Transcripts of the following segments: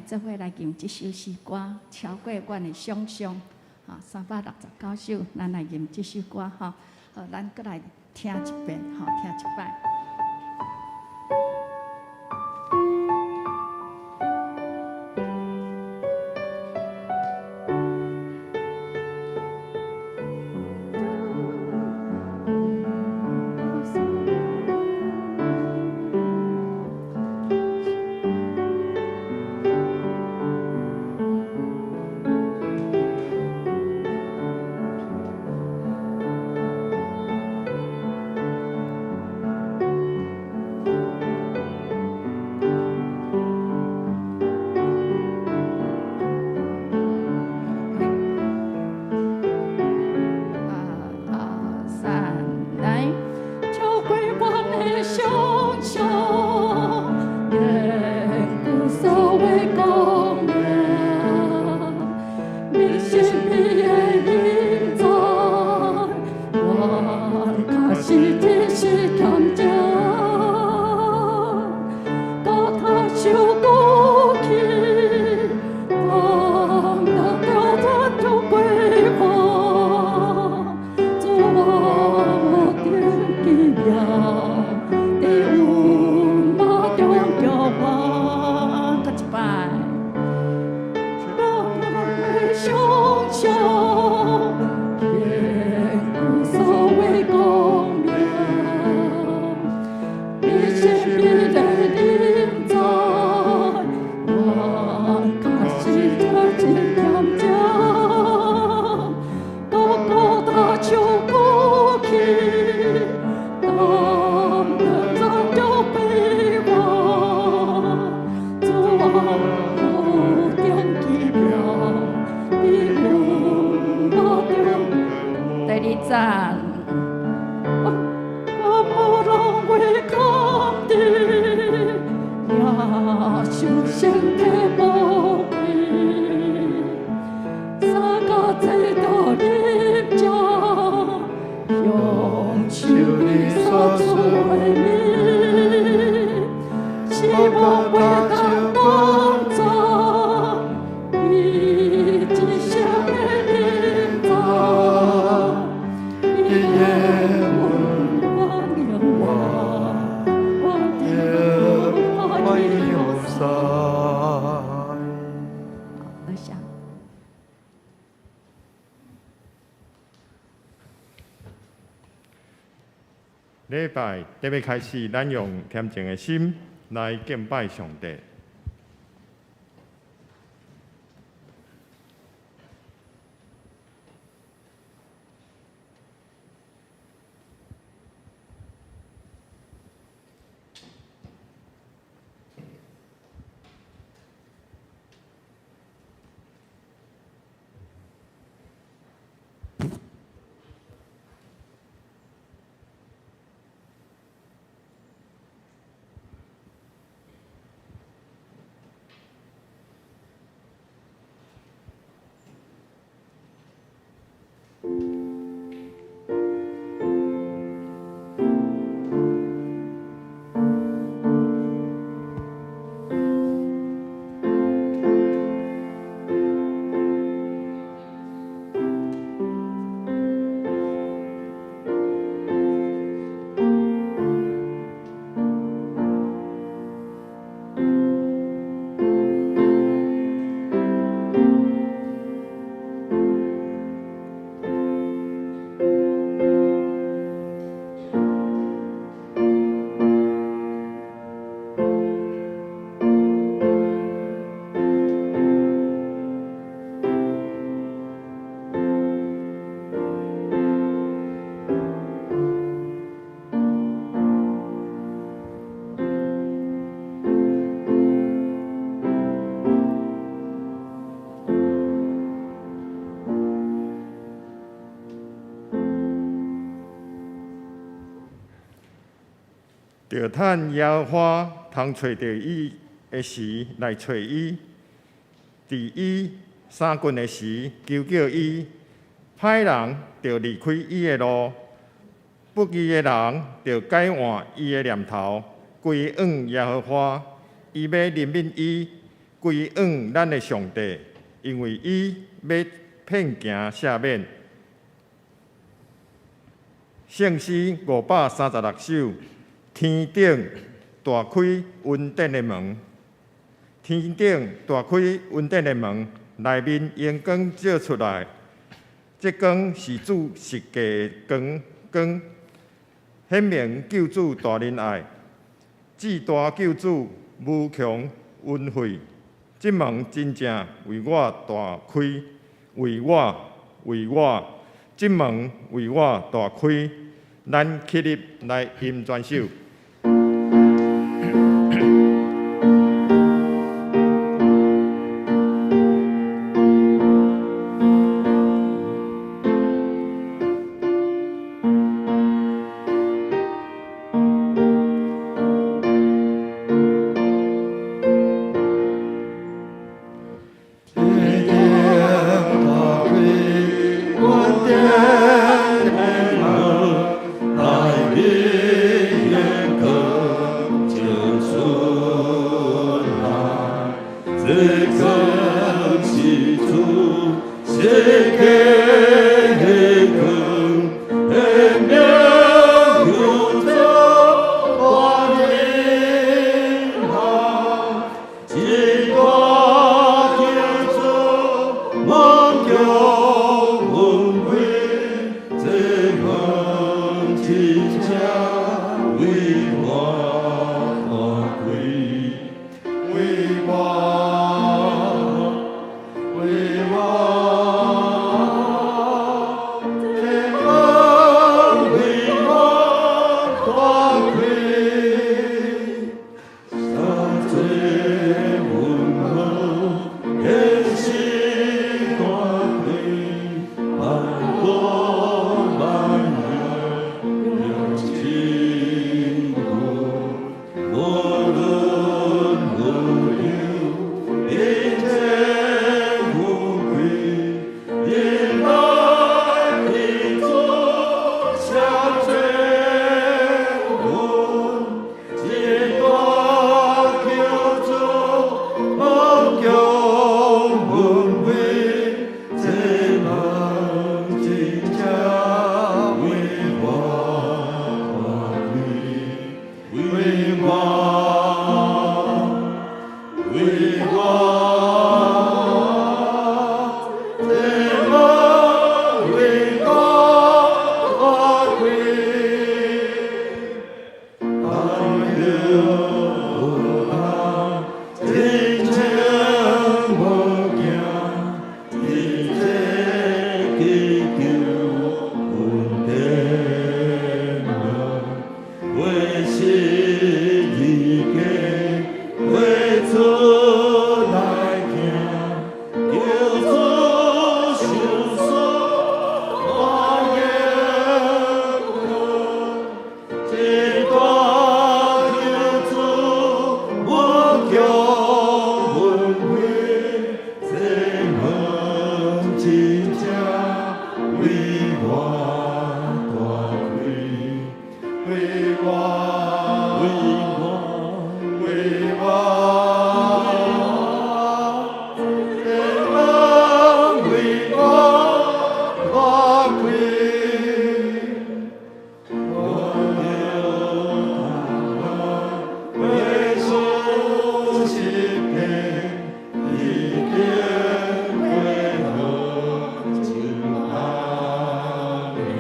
做伙來吟這首詩歌，超過阮的想像。吼，369首，咱來吟這首歌吼。好，咱閣來聽一遍，吼，聽一擺。二三，來，超過阮的想像，堅固所的光明，你神秘的臨在，阮確實只是恬靜，甲他受過去，當當著咱就過往，主啊，無頂奇妙，佇阮夢中叫喚，閣一擺。咱的想像，堅固所的光明，你神秘的臨在，阮確實只是恬靜，高高大樹過去，當咱就陪我，主啊，無頂奇妙，佇阮夢中。第二節。我無人會抗敵，耶穌身體寶貴，三加祭到入帳，享受你所賜的美，希望袂當當作伊一生的臨在，伊的溫暖我，我著愛用。多謝。禮拜特別開始，咱用恬靜的心來敬拜上帝。著趁耶和華通揣著伊的時來揣伊，佇伊相困的時求叫伊，歹人著離開伊的路，不義的人著改換伊的念頭，歸向耶和華，伊欲憐憫伊，歸向咱的上帝，因為伊欲遍行赦免。聖詩536首，天頂大開恩典的門，天頂大開恩典的門，內面榮光照出來。這光是主十架的光，光顯明救主大仁愛，至大救主無窮恩惠。這門真正為我大開，為我，為我，這門為我大開。咱起立來吟全首。天頂大開恩典的門，內面榮光照出來，這光是主十架的光，顯明救主大仁愛，至大救主無窮恩惠，這門真正為我大開，為我，為我，這門為我大開，三罪恩好，顯示大開，萬國萬民用真福，無論富有，貧賤富貴，人來彼主相追問，至大救主無窮恩惠，這門真正為我大開，為我，為我，這門為我大開，但求有通真正無驚，伫這祈求恩典門，為十字架，為主來行，求主受所大榮光，至大救主無窮恩惠，這門真正為我大開，為我，為我，為我，這門為我大開。我求為主十架，已經過河就安歇，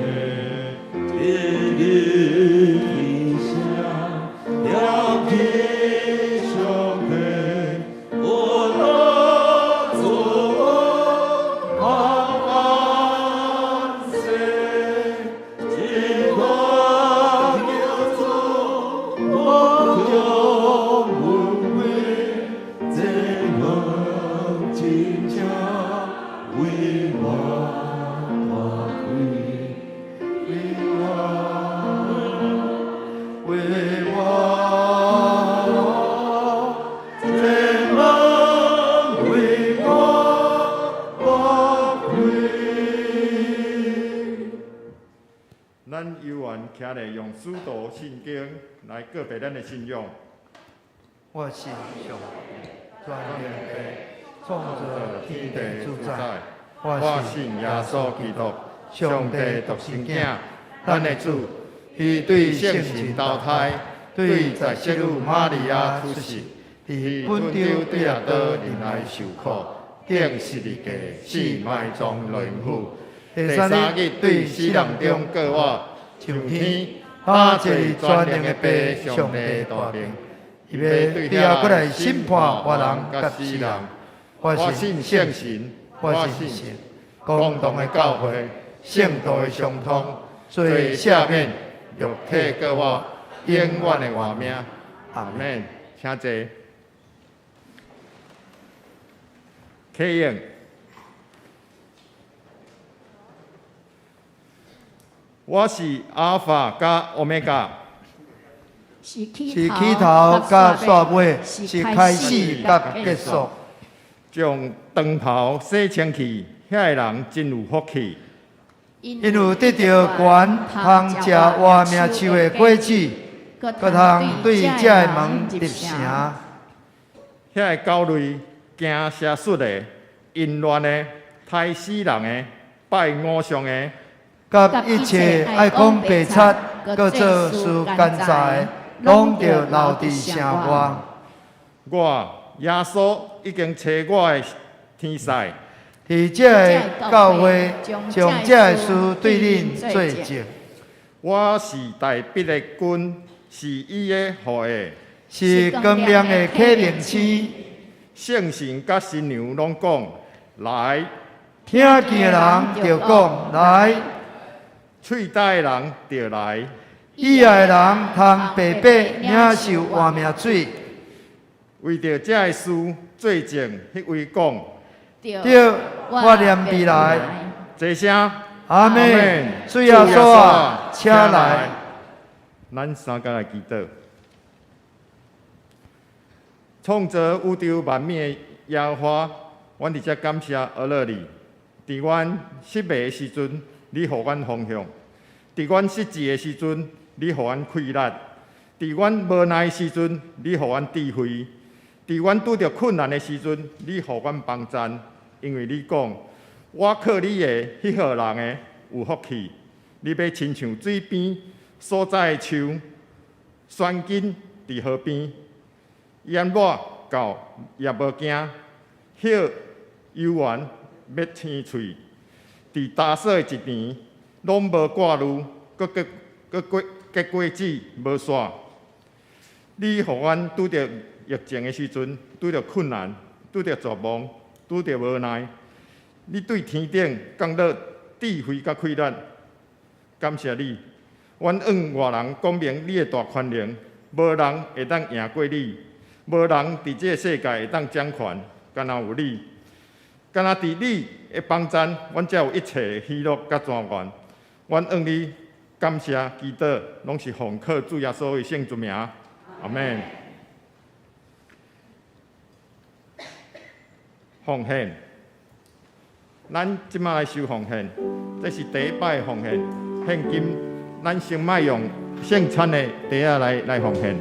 一日天聲了起上帝，我得主安安息，至大救主無窮恩惠，這門真正為我大開，為我，為我，這門為我大開。咱有緣徛咧用使徒信經來告白咱的信仰。我信上帝，全能父，創造天地主宰。我信耶穌基督，上帝獨生囝，咱的主，伊對聖神投胎，對在聖女瑪利亞出世，佇本丟彼拉多忍耐受苦，釘十字架，死埋葬落陰府。第三日對死人中復活，上天，他坐佇全能的父上帝大能，伊欲對遐閣來審判活人佮死人。我我信聖神，我信神，公同的教會，聖徒的相通，罪罪赦赦免免，肉體復活，永遠的活命。阿門。請坐。啟應。我是阿爾法佮歐米伽，是是起頭佮煞尾，是開始佮結束。將長袍洗清氣，遐个人真有福氣。𪜶有得著權，通食活命樹的果子，閣通對這个門入城。遐个狗類驚邪術的、淫亂的、刣死人的、拜偶像的，佮一切愛講白賊，閣做事奸詐的，攏著留佇城外。我耶穌已經差我的天使，佇這个教會，將這个事對恁做證，我是大衛的根，是伊的後裔。是光亮的啟明星。聖神佮新娘攏講來，聽見的人就講來，喙焦的人就來，渴愛的人通白白領受活命水。為著這个事做證，彼位講，對，我念未來。齊聲，阿們。主耶穌啊，請來。咱三个來祈禱。創造宇宙萬物的耶和華，阮佇遮感謝阿樂你。佇阮失迷的時陣，你予阮方向；佇阮失志的時陣，你予阮氣力；佇阮無奈的時陣，你予阮智慧；佇阮拄著困難的時陣，你予阮幫贊。因為你講，我靠你的彼號人的有福氣。你欲親像水邊所栽的樹，懸根佇河邊。炎熱到也無驚，葉猶原欲生喙。佇焦燥的一年，攏無掛慮，閣結閣果結果子無煞。你予阮拄著疫情的時陣，拄著困難，拄著絕望，拄著無奈，你對天頂降落智慧佮氣力，感謝你。阮向外人講明你的大權能，無人會當贏過你，無人佇這个世界會當掌權，干焦有你，干焦佇你的幫贊，阮才有一切的喜樂佮莊嚴。阮向你感謝祈禱，攏是奉靠主耶穌的聖尊名，阿們。奉獻，咱這馬來收奉獻，這是第一擺奉獻，現今咱先莫用聖餐的袋仔來奉獻。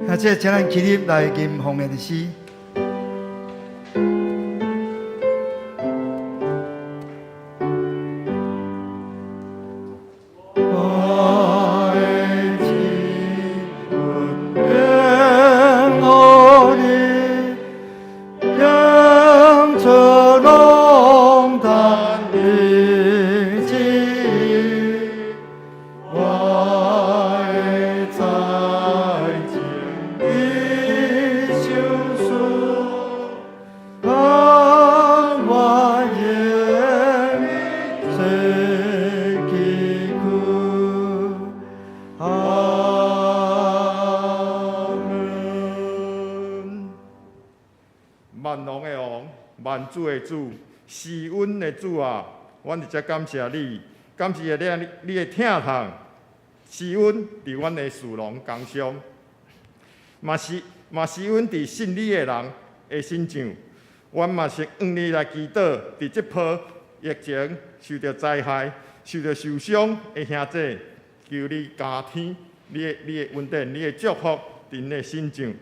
兄弟，請咱起立來吟奉獻詩。我的主，恩典予你，仰做攏趁你旨意，我的才情已相隨。主的主，施恩的主啊，阮伫遮感謝你，感謝你，你的疼痛，施恩佇阮的事農工上，嘛是嘛施恩佇信你的人的身上。阮嘛是向你來祈禱，佇這波疫情受著災害、受著受傷的兄弟，求你加添你的恩典、你的祝福佇𪜶的身上。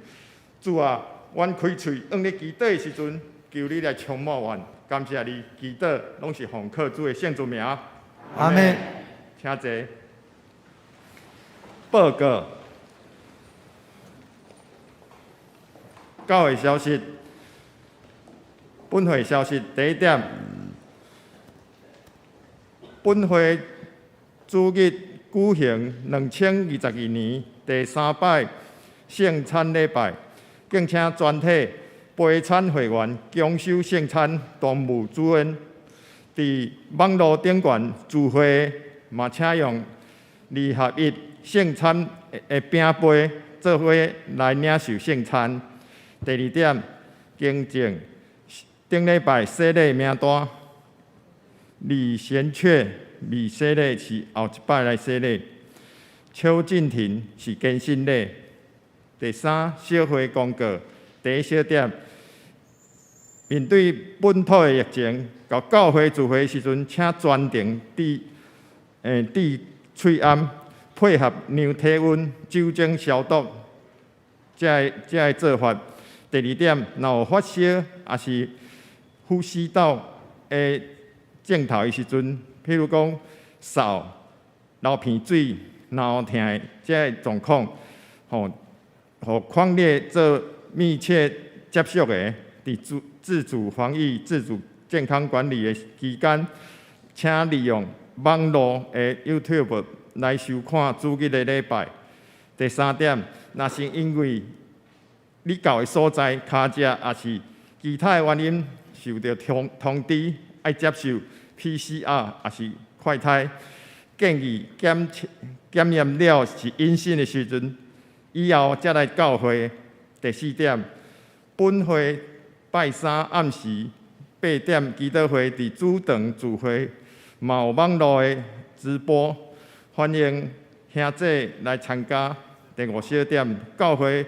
主啊，阮開喙向你祈禱的時陣，求你來充滿阮。感謝你，祈禱攏是奉靠主的聖主名。阿們。請坐。報告。教會消息。本會消息第一點，本會主日舉行2022年第三擺聖餐禮拜，敬請全體陪餐會員恭守聖餐，同沐主恩。佇網路頂懸聚會，嘛請用二合一聖餐的餅杯做伙來領受聖餐。第二點，更正頂禮拜洗禮名單，李賢雀未洗禮是後一擺來洗禮，邱進廷是堅信禮。第三，小會公告，第一小點，面對本土的疫情，到教會聚會時陣，請全程戴喙罨，配合量體溫、酒精消毒，這个做法。第二點，若有發燒，抑是呼吸道的症頭的時陣，譬如講嗽、流鼻水、喉痛的這个狀況，吼，予匡列做密切接觸的，佇自主防疫、自主健康管理的期間，請利用網路的 YouTube 來收看主日的禮拜。第三點，若是因為你到的所在、跤跡，抑是其他的原因，受著通知愛接受 PCR 抑是快篩，建議檢驗了是陰性的時陣，以後才來教會。第四點，本會拜三暗時8點祈禱會佇主堂聚會，嘛有網路的直播，歡迎兄弟來參加。第五小點，教會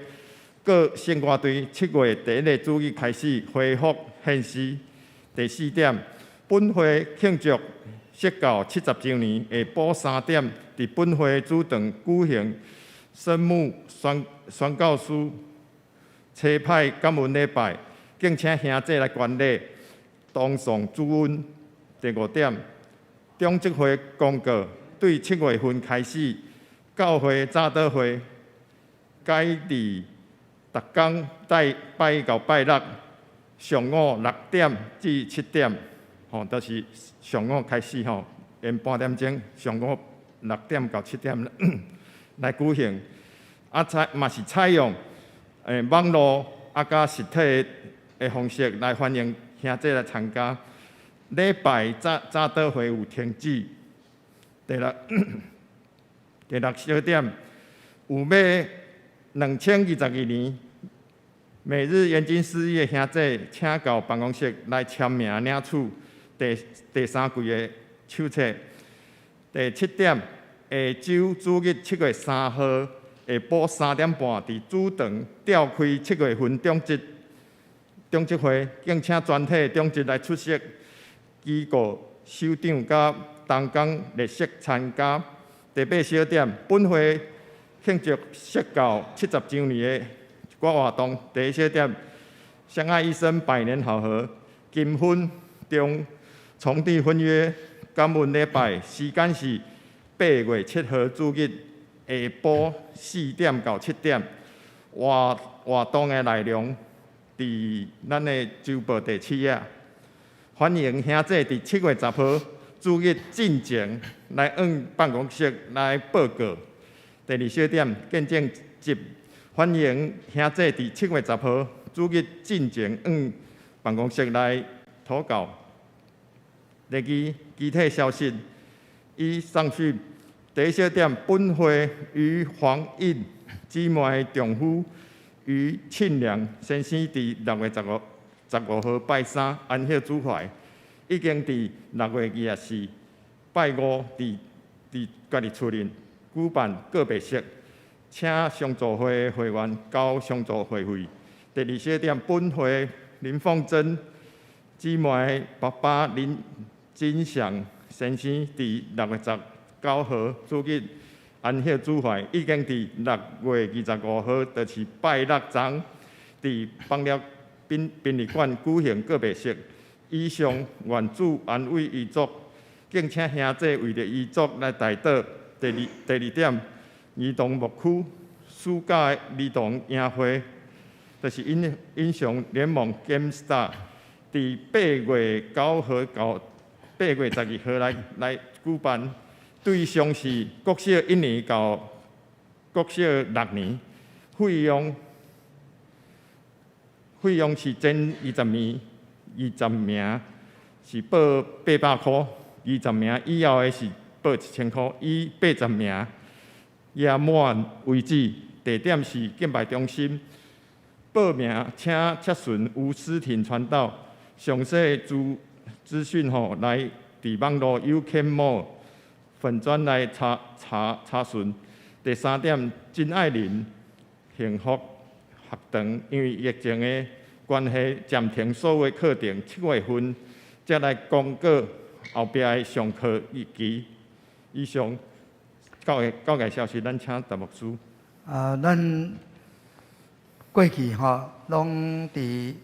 各聖歌隊7月第一个主日開始恢復獻詩。第四點，本會慶祝釋教70週年，下晡3點佇本會主堂舉行聖母宣教師差派感恩禮拜，敬請兄弟來觀禮，同頌主恩。第五點，長執會公告，對7月份開始，教會早禱會改佇逐工拜一到拜六上午6點至7點，吼，就是上午開始吼，延半點鐘，上午6點到7點來舉行。啊，嘛是採用網路啊，佮實體的方式來歡迎兄弟來參加。禮拜早禱會有停止。第六小點，有買2022年每日研經釋義的兄弟，請到辦公室來簽名領取第三季的手冊。第七點，下週主日7月3號下晡3點半，佇主堂召開七月份長執會，敬請全體長執來出席，機構首長佮同工列席參加。第八小點，本會慶祝釋教70週年的一寡活動。第一小點，相愛一生，百年好合，金婚重締婚約感恩禮拜，時間是8月7號主日下晡4點到7點。活動的內容佇咱的週報第7頁。歡迎兄弟佇7月10號主日進前來向辦公室來報告。第二小點，見證集，歡迎兄弟佇7月10號主日進前向辦公室來投稿。第二，其他消息已上述。第一小點，本會於黃印姊妹丈夫於慶良先生佇6月15號拜三安息主懷，已經佇6月24拜五佇家己厝裡舉辦告別式，請上座會會員交上座會費。第二小點，本會林鳳珍姊妹爸爸林金祥先生佇6月19號主日安息主懷，已經佇6月25號，就是拜六昨佇枋寮殯殯儀館舉行告別式。以上願主安慰遺族，敬請兄弟為著遺族來代禱。第二點，兒童牧區暑假兒童營會，就是英英雄聯盟 Game Star，佇8月9號到8月12號來舉辦，對象是國小一年到國小六年，費用是前20名，20名是報800箍，20名以後的是報1000箍，以80名額滿為止。地點是敬拜中心。報名請洽詢吳思婷傳道，詳細資訊吼來佇網路 YouCanMore 粉專來查詢。第三點，真愛林幸福學堂因為疫情的關係，暫停所有課程，7月份才來公告後壁的上課日期。以上教界消息，咱請陳牧師。啊，咱過去吼，攏佇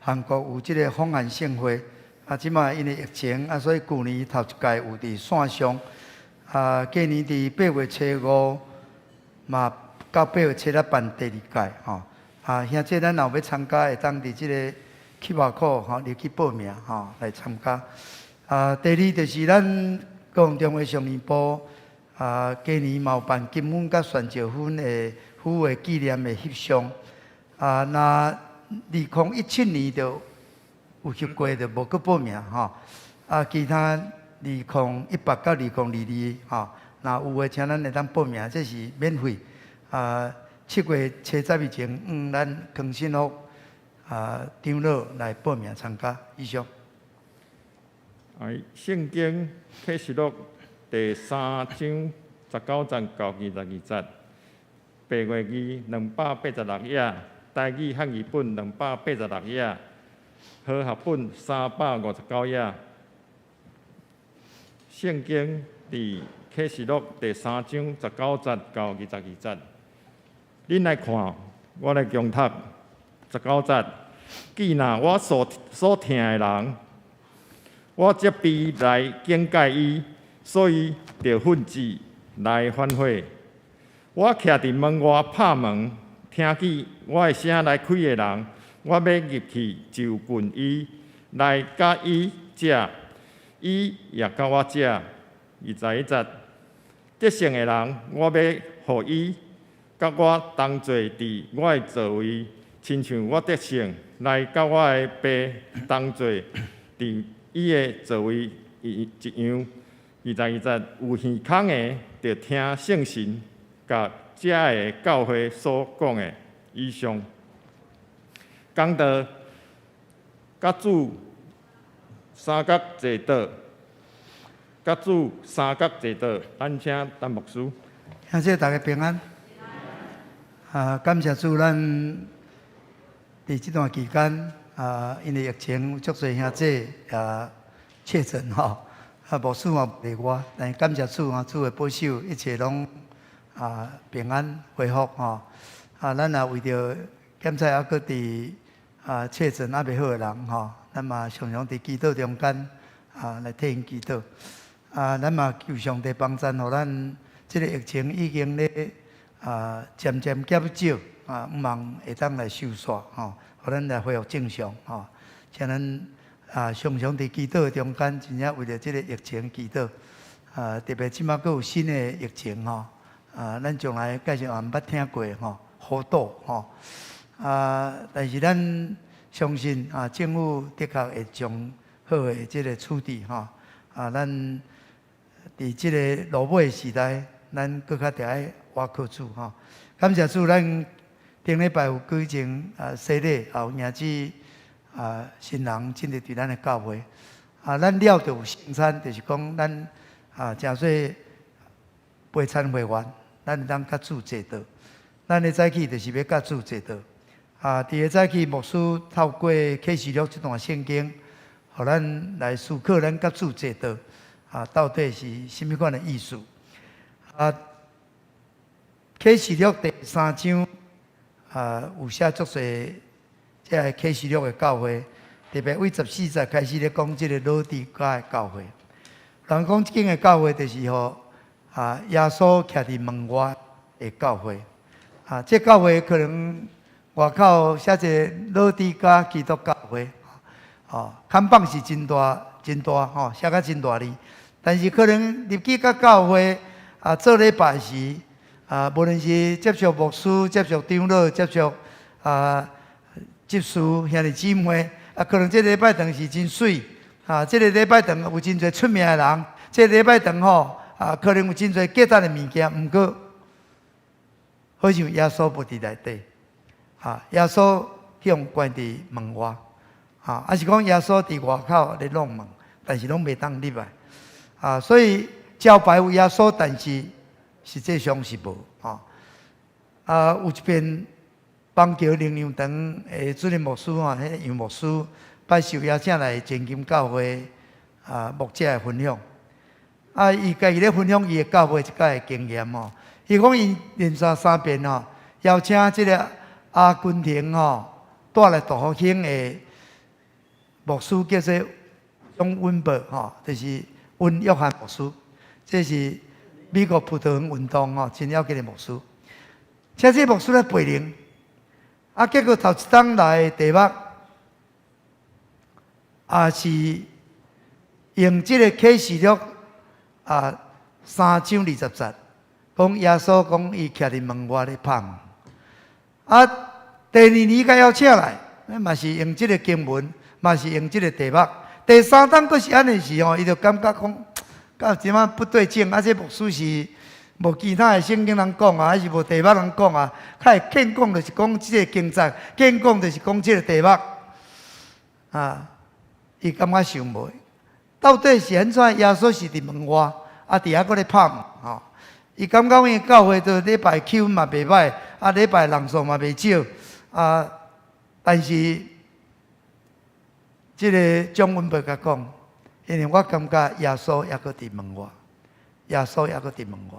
韓國有這個訪韓聖會，啊，這擺因為疫情啊，所以舊年頭一屆有佇線上，啊，今年佇8月初5嘛，到8月7日辦第二屆吼。啊，兄弟，咱若有欲參加，會當佇這個 QR code 吼入去報名吼來參加。啊，第二就是咱高雄中會少年部啊，今年嘛有辦金婚佮宣召婚的夫婦紀念的翕相。啊，若2017年就有翕過，就無閣報名吼。啊，其他2018到2022吼，若有的，請咱會當報名，這是免費。啊，7月初十以前，咱康信福啊長老來報名參加。以上。哎，聖經啟示錄第三章19節到22節，白話字286頁，台語漢語本286頁，和合本359頁。聖經佇啟示錄第三章19節到22節，恁來看，我來誦讀十九節。既若我所疼的人，我責備來警戒伊，所以著奮志來反悔。我徛佇門外拍門，聽見我的聲來開的人，我欲入去就近伊，來佮伊食，伊也佮我食。21節，得勝的人，我欲予伊佮我同坐佇我的座位，親像我得勝來佮我的爸同坐佇伊的座位一樣。22節，有耳孔的，著聽聖神共遮个教會所講的。以上。講道，佮主三角坐倒，佮主三角坐倒，咱請陳牧師。兄弟大家平安。啊，感謝主，咱佇這段期間啊，因為疫情有足濟兄弟啊確診吼，啊，牧師嘛袂例外，但是感謝主啊，主的保守，一切攏啊平安恢復吼。啊，咱也為著檢測猶閣佇啊確診猶未好的人吼，咱嘛常常佇祈禱中間啊來替𪜶祈禱。啊，咱嘛求上帝幫贊，予咱這个疫情已經咧啊漸漸減少啊，向望會當來收煞吼，予咱來恢復正常吼。請咱啊常常佇祈禱中間，真正為著這个疫情祈禱。啊，特別這擺閣有新的疫情吼，啊，咱從來蓋是也毋捌聽過吼，猴痘吼。啊，但是咱相信啊，政府的確會將好的這个處置吼。啊，咱佇這个落尾時代，咱閣較著愛倚靠主吼。感謝主，咱頂禮拜有舉行啊洗禮，有領子新人進入佇咱的教會。咱了就有聖餐，就是講咱誠濟陪餐會員，咱會當佮主坐桌。咱的早起就是欲佮主坐桌。佇个早起，牧師透過啟示錄這段聖經，予咱來思考咱佮主坐桌到底是啥物款的意思？啟示錄第三章有寫足濟這个啟示錄的教會，特別對14節開始咧講這个老底嘉的教會。人講這間的教會就是予耶穌徛佇門外的教會。這教會可能外口寫一个老底嘉基督教會，看板是真大真大吼，寫甲真大字。但是可能入去到教會做禮拜時，無論是接觸牧師、接觸長老、接觸執事兄弟姊妹，可能這禮拜堂是真媠，這个禮拜堂有真濟出名的人，這个禮拜堂吼可能有真濟價值的物件，毋過好像耶穌無佇內底，耶穌去予關佇門外，抑是講耶穌佇外口咧弄門，但是攏袂當入來，所以招牌有耶穌，但是實際上是無，有一遍邦橋靈糧堂的主任牧師吼，彼个楊牧師，擺受邀請來前金教會牧者的分享，伊家己咧分享伊的教會一擺的經驗吼。伊講𪜶連續三遍吼，邀請這个阿根廷吼帶來大復興的牧師叫做張溫伯吼，就是溫約翰牧師，這是美國葡萄園運動吼真要緊的牧師。請這个牧師來培靈，結果頭一冬來的題目，也是用這个啟示錄3章20節。講耶穌講伊徛佇門外咧拍門，第二年共邀請來，嘛是用這个經文，嘛是用這个題目。第三冬閣是按呢時吼，伊就感覺講，敢有一點不對勁，這牧師是無其他的聖經通講啊，還是無題目通講啊？較會見講就是講這个經節，見講就是講這个題目，伊感覺想無，到底是按怎？耶穌是佇門外，佇遐閣咧拍門吼。伊感覺𪜶教會都禮拜氣氛嘛袂䆀，禮拜人數嘛袂少，但是這个張文伯共講，因為我感覺耶穌猶閣佇門外，耶穌猶閣佇門外，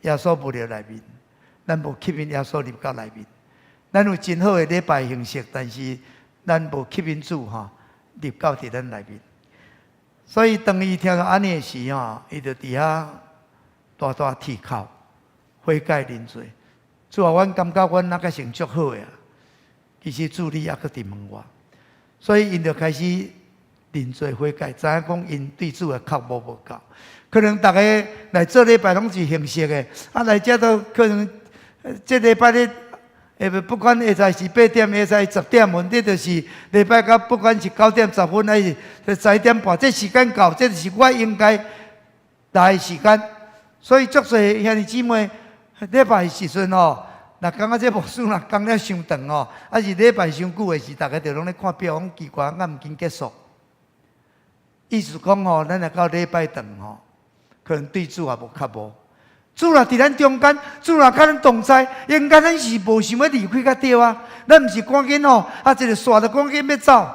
耶穌無佇內面，咱無吸引耶穌入到內面。咱有真好的禮拜形式，但是咱無吸引主吼入到佇咱內面。所以當伊聽到按呢的時吼，伊就佇遐大大啼哭，悔改認罪。主啊，阮感覺阮那個成足好的啊，其實主你猶閣佇門外，所以𪜶就開始認罪悔改，知影講𪜶對主的渴慕無夠。可能逐家來做禮拜攏是形式的，來遮都可能這禮拜日，不管下晝是8點，下晝10點，問題就是禮拜到不管是9點10分，還是11點半，這時間到，這就是我應該來的時間。所以足濟兄弟姊妹，禮拜時陣吼，若感覺這牧師若講了傷長吼，抑是禮拜傷久的時，逐家就攏咧看表，講奇怪，敢毋緊結束？意思講吼，咱若到禮拜堂吼，可能對主也無渴慕。主若佇咱中間，主若佮咱同在，應該咱是無想欲離開才對啊。咱毋是趕緊吼，一个煞就趕緊欲走。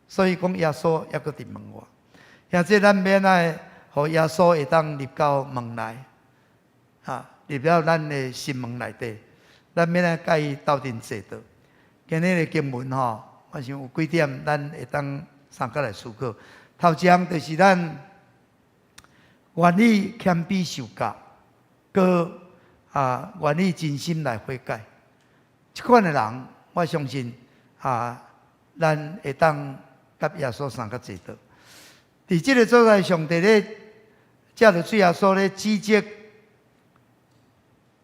所以講耶穌猶閣佇門外。兄弟，咱欲按怎予耶穌會當入到門內，入到咱的心門內底，咱欲按怎佮伊鬥陣坐桌。今日的經文吼，我想有幾點咱會當相共來思考。頭一項就是咱願意謙卑受教，閣願意真心來悔改。這款的人，我相信咱會當佮耶穌相共坐桌。佇這个所在，上帝咧藉著主耶穌咧指責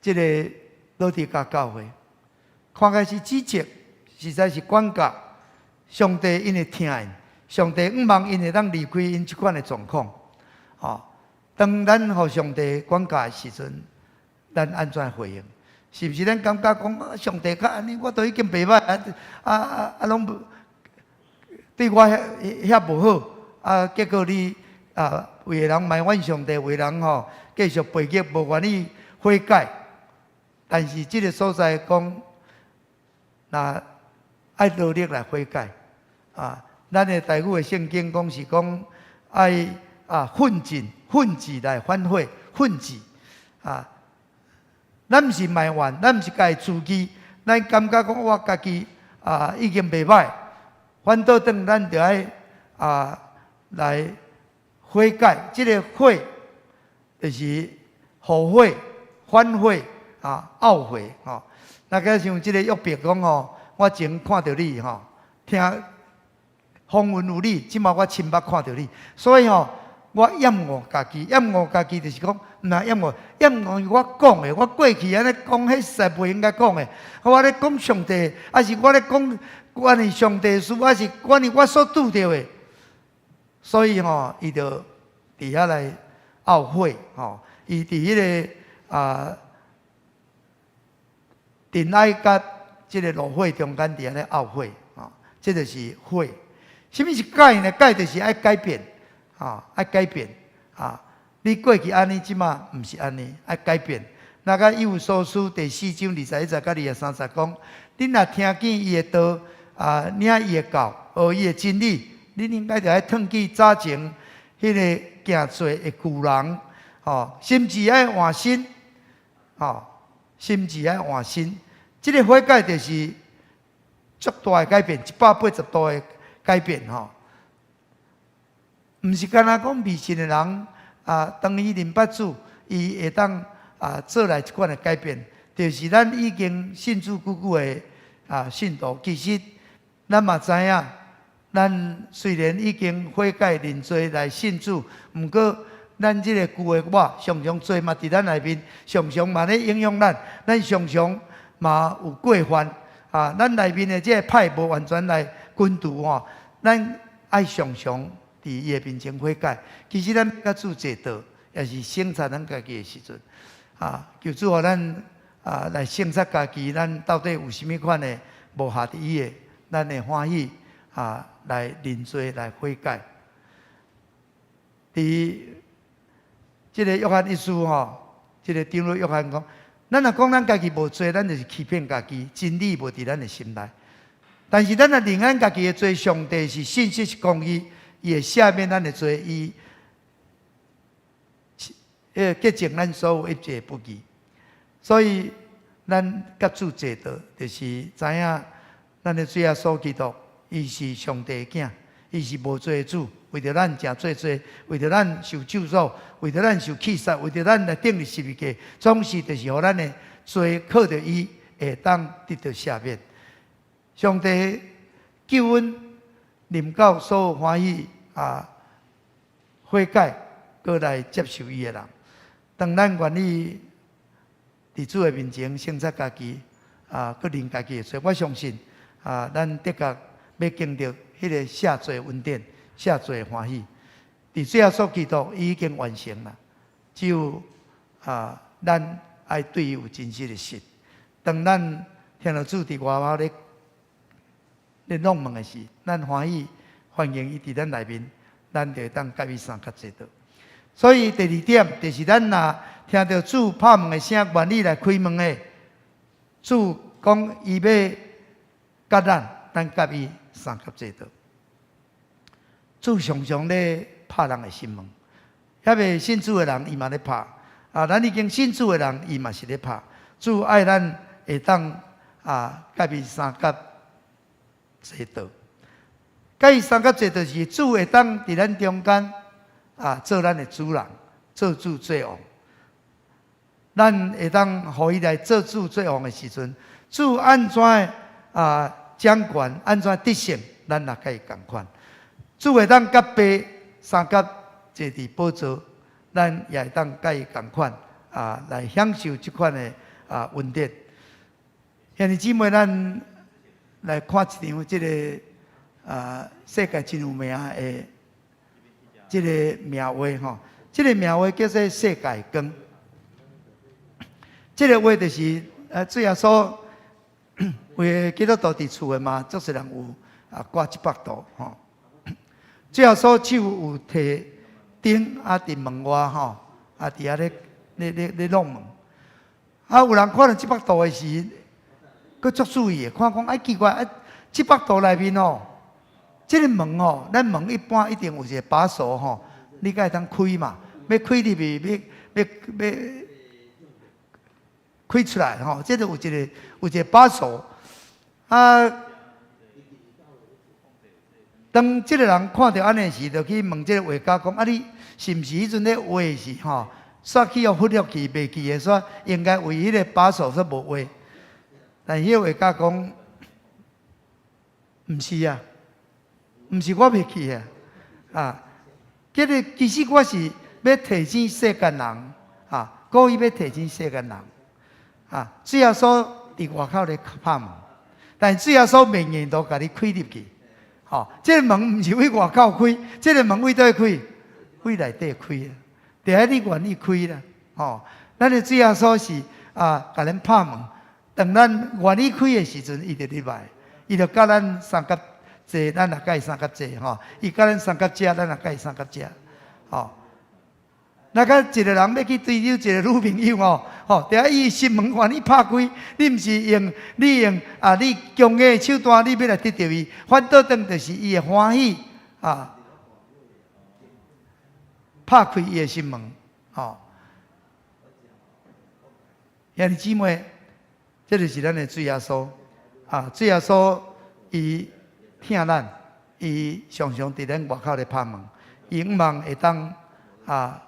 這个老底嘉教會，看起來是指責，實在是管教。上帝𪜶會疼𪜶，上帝向望𪜶會當離開𪜶這款的狀況。當咱予上帝管教的時陣，咱按怎回應？是毋是咱感覺講上帝較按呢，我都已經袂䆀啊啊啊啊，攏無對我遐遐無好啊，結果你啊為人埋怨上帝，為人吼繼續背逆，無願意悔改。但是這个所在講，若愛努力來悔改啊！咱的台語的聖經講是講愛啊奮進奮志來反悔，奮志啊！咱毋是埋怨，咱毋是共伊自欺，咱感覺講我家己啊已經袂䆀，反倒轉咱著愛啊來悔改。這个悔就是後悔、反悔啊、懊悔吼。那個像這个約伯講吼，我前看著你吼，聽風聞有你，這馬我親目看著你，所以吼，我厭惡家己，厭惡家己就是講，毋若厭惡，厭惡我講的，我過去按呢講，彼實在袂應該講的。我咧講上帝，抑是我咧講關於上帝事，抑是關於我所拄著的。所以吼，伊就佇遐來懊悔吼，伊佇彼个啊塵埃佮這个爐火中間佇遐咧懊悔，吼，這就是悔。啥物是改呢？改就是愛改變，啊，愛改變，啊，你過去按呢，這馬毋是按呢，愛改變。那個以弗所書第四章21節佮23節講，恁若聽見伊的道，啊，領伊的教，學伊的真理，恁應該著愛褪去早前彼个行罪的舊人，吼，心志愛換新，吼，心志愛換新。這个悔改就是足大的改變，180度的改變吼，毋是干焦講未信的人啊，當伊認捌主，伊會當啊做來這款的改變，就是咱已經信主久久的啊信徒，其實咱嘛知影，咱雖然已經悔改認罪來信主，毋過咱這个舊的我常常罪嘛佇咱內面，常常嘛咧影響咱，咱常常嘛有過犯啊，咱內面的這个歹無完全來根除吼，咱愛常常佇伊的面前悔改。其實咱共主坐道，也是省察咱家己的時陣啊，求主予咱啊來省察家己，咱到底有啥物款的無合佇伊的，咱會歡喜啊來認罪來悔改。佇這个約翰一書吼，這个長老約翰講，咱若講咱家己無罪，咱就是欺騙家己，真理無佇咱的心內。但是咱若認咱家己的罪，上帝是信實是公義，伊會赦免咱的罪，伊會潔淨咱所有一切不義。所以咱佮主坐道，就是知影咱的主耶穌基督，伊是上帝的囝，伊是無罪的主，為著咱成做罪，為著咱受咒詛，為著咱受棄殺，為著咱來釘佇十字架，總是就是予咱的罪靠著伊會當得著赦免。上帝救恩臨到所有歡喜啊悔改，閣來接受伊的人。當咱願意佇主的面前省察家己，啊，閣認家己的罪，我相信啊，咱的確欲經著彼個赦罪恩典、赦罪的歡喜。佇主耶穌基督伊已經完成啦，只有啊，咱愛對伊有真實的信。當咱聽著主佇外口咧咧弄門的時，咱歡喜歡迎伊佇咱內面，咱就會當佮伊相佮坐道。所以第二點，就是咱若聽著主拍門的聲，願意來開門的，主講伊欲佮咱，咱佮伊相佮坐道。主常常咧拍人的心門，猶未信主的人，伊嘛咧拍；啊，咱已經信主的人，伊嘛是咧拍。主愛咱會當啊，佮伊相佮坐道，佮伊相佮坐道是主會當佇咱中間啊，做咱的主人，做主做王。咱會當予伊來做主做王的時陣，主按怎啊掌權，按怎得勝，咱也佮伊仝款。主會當佮爸相佮坐佇寶座，咱也會當佮伊仝款啊，來享受這款的啊恩典。兄弟姊妹，咱來看一張這个啊世界真有名的這个名畫吼，這个名畫叫做世界光。這个畫就是主耶穌為基督徒佇厝的嘛，足濟人有啊掛這幅圖吼。主耶穌手有提燈啊，佇門外吼，啊佇遐咧咧咧咧弄門。啊，有人看著這幅圖的時，閣足注意的，看講哎奇怪，啊這幅圖內面吼，這个門吼，咱門一般一定有一個把手吼，你才會當開嘛，欲開入去，欲欲欲開出來吼，這个有一個把手。啊，當這个人看著按呢時，就去問這个畫家講：啊，你是毋是彼陣咧畫時吼，煞去予忽略去，袂記得說應該為彼个把手煞無畫？但彼个畫家講：毋是啊，毋是我袂記啊，啊，這个其實我是欲提醒世間人，啊，故意欲提醒世間人，啊，主耶穌佇外口咧拍門，但主耶穌袂願都共你開入去，吼，這个門毋是對外口開，這个門對佗開？對內底開啊，著愛你願意開啦，吼，咱的主耶穌是啊，共咱拍門，當咱願意開的時陣，伊就入來，伊就佮咱相佮坐，咱也佮伊相佮坐，吼，伊佮咱相佮食，咱也佮伊相佮食，吼。若共一个人欲去追求一個女朋友吼，吼，著愛伊心門願意拍開，你毋是用你用啊，你強硬的手段，你欲來得著伊，反倒轉就是伊會歡喜啊，拍開伊的心門，吼。兄弟姊妹，這就是咱的主耶穌啊！主耶穌伊疼咱，伊常常佇咱外口咧拍門，伊向望會當啊，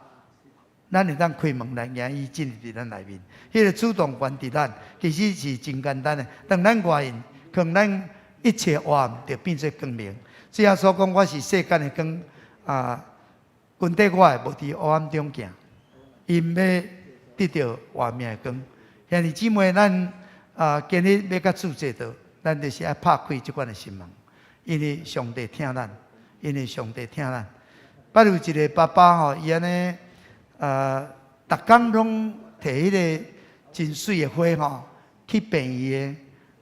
咱會當開門來迎伊進入佇咱內面。彼個主動權佇咱，其實是真簡單的。當咱願意，可能咱一切黑暗就變做光明。主耶穌講：我是世間的光啊，跟綴我的無佇黑暗中行，𪜶欲得著活命的光。兄弟姊妹，咱啊，今日欲佮主做伙，咱就是愛拍開這款的心門，因為上帝疼咱，因為上帝疼咱。捌有一個爸爸吼，伊按呢，逐工攏提彼个真媠的花吼去病院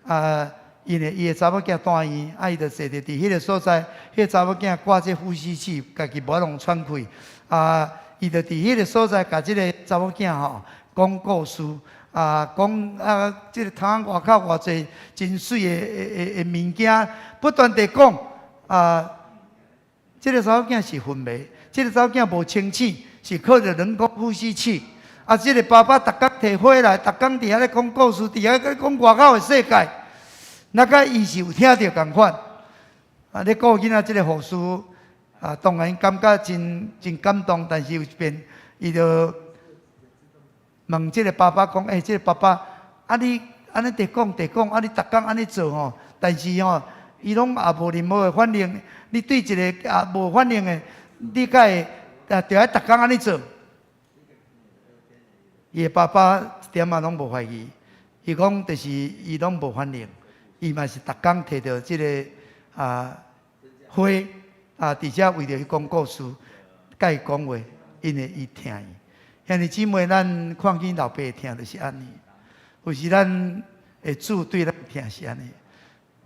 的，啊，因為伊的查某囝住院，啊，伊就坐佇彼个所在，彼个查某囝掛這呼吸器，家己無法度喘氣，啊，伊就佇彼个所在，共這个查某囝吼講故事，啊，講啊，這个窗外口偌濟真媠的的物件，不斷地講，啊，這个查某囝是昏迷，這个查某囝無清醒，是靠著人工呼吸器。啊，這个爸爸逐工提花來，逐工佇遐咧講故事，佇遐咧講外口的世界。那個伊是有聽著仝款。啊，咧顧囡仔這个護士，啊，當然感覺真真感動，但是有一遍，伊就問這个爸爸講：欸，這个爸爸，啊你按呢直講直講，啊你逐工按呢做吼，但是吼，伊攏也無任何的反應。你對一个也無反應的，你敢會啊？著愛逐工按呢做？伊的爸爸一點仔攏無懷疑，伊講就是伊攏無反應，伊嘛是逐工提著這个啊花啊，佇遮為著伊講故事，佮伊講話，因為伊疼伊。兄弟姊妹，咱看見老爸的疼就是按呢，有時咱的主對咱疼是按呢，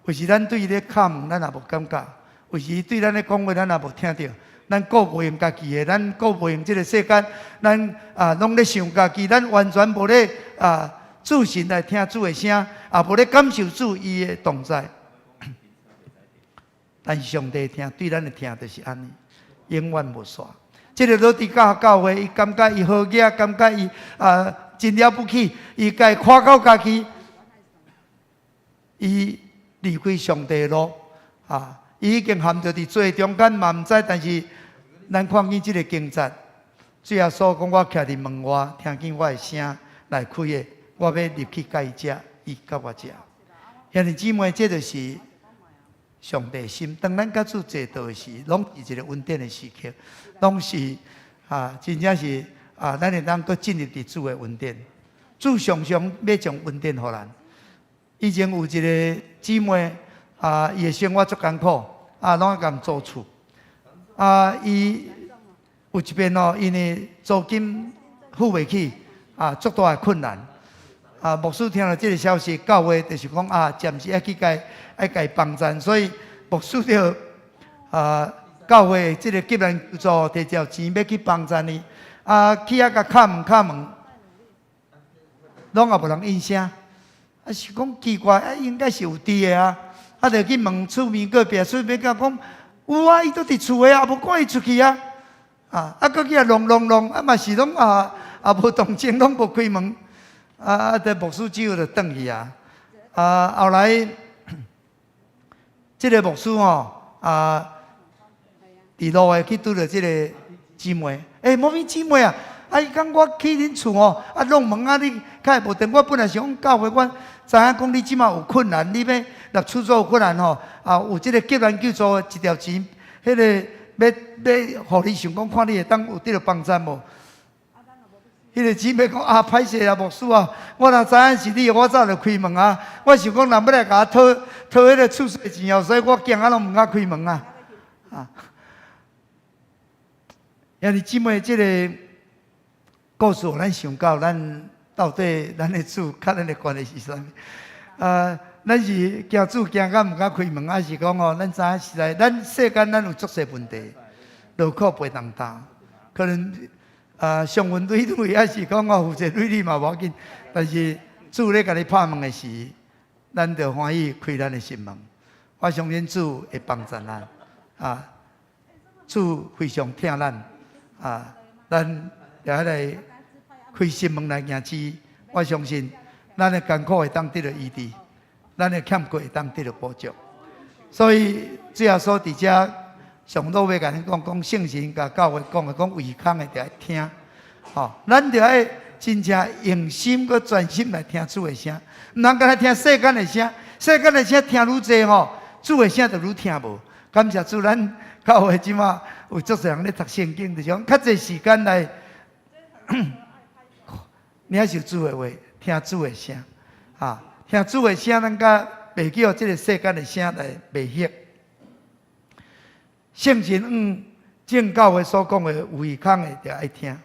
有時咱對伊咧敲門，咱也無感覺；有時對咱咧講話，咱也無聽著。咱顧袂用家己的，咱顧袂用這个世間，咱啊攏咧想家己，咱完全無咧啊注神來聽主的聲，也無咧感受主伊的同在。但是上帝疼對咱的疼就是按呢，永遠無煞。這个老底嘉教會，伊感覺伊好額，感覺伊啊真了不起，伊家誇到家己，伊離開上帝的路啊，伊已經陷著佇罪中間嘛毋知，但是咱看見這个經節，主耶穌講我徛佇門外，聽見我的聲來開的，我欲入去佮伊食，伊佮我食。兄弟姊妹，這就是上帝心。當咱佮主坐桌時，攏是一个恩典的時刻，攏是啊，真正是啊，咱會當閣進入佇主的恩典。主常常欲將恩典予咱。以前有一个姊妹啊，伊的生活足艱苦，啊，攏愛共租厝。啊，伊有一遍哦，因為租金付袂起，啊，足大的困難。啊，牧師聽著這个消息，教會就是講啊，暫時愛去共愛共幫贊，所以牧師就啊，教會這个急難救助提條錢欲去幫贊伊，啊，去遐共敲門敲門，攏也無人應聲，啊是講奇怪，啊應該是有佇的啊，啊就去問厝邊隔壁，厝邊甲講有啊，伊都佇厝的啊，無看伊出去啊，啊啊，閣去遐弄弄弄，啊嘛是攏啊啊無動靜，攏無開門。啊啊！這牧師只好就轉去啊！啊，後來這个牧師吼啊，佇路的去拄著這个姊妹，欸，某咪姊妹啊！啊，伊講我去恁厝吼，啊，弄門啊，你較會無電。我本來想講教會，我知影講你這馬有困難，你欲入厝做有困難吼，啊，有這个急難救助的一條錢，彼个欲欲予你想講，看你會當有得著幫贊無？彼个姊妹講啊，歹勢啊，牧師啊，我若知影是你，我早就開門啊。我想講人欲來共我討討彼个厝稅錢哦，所以我驚啊，攏毋敢開門啊。啊，兄弟姊妹，這个故事予咱想到，咱到底咱的主佮咱的關係是啥物？啊，咱是驚主驚甲毋敢開門，還是講吼，咱知影實在，咱世間咱有足濟問題，勞苦袂當擔，可能。啊，傷痕累累，還是講哦，負債累累嘛無要緊。但是主咧共你拍門的時，咱就歡喜開咱的心門。我相信主會幫助咱。啊，主非常疼咱。啊，咱就愛來開心門來迎主。我相信咱的艱苦會當得著醫治，咱的欠缺會當得著補足。所以主耶穌佇遮。上路欲共恁講，講聖神共教會講的，講有耳孔的就愛聽，吼，咱就愛真正用心閣專心來聽主的聲，毋通干焦聽世間的聲，世間的聲聽愈濟吼，主的聲就愈聽無。感謝主，咱教會這馬有足濟人咧讀聖經，就是講較濟時間來領受主的話，聽主的聲，啊，聽主的聲，咱才袂叫這个世間的聲來迷惑。聖神向眾教會所講的，有耳孔的就愛聽，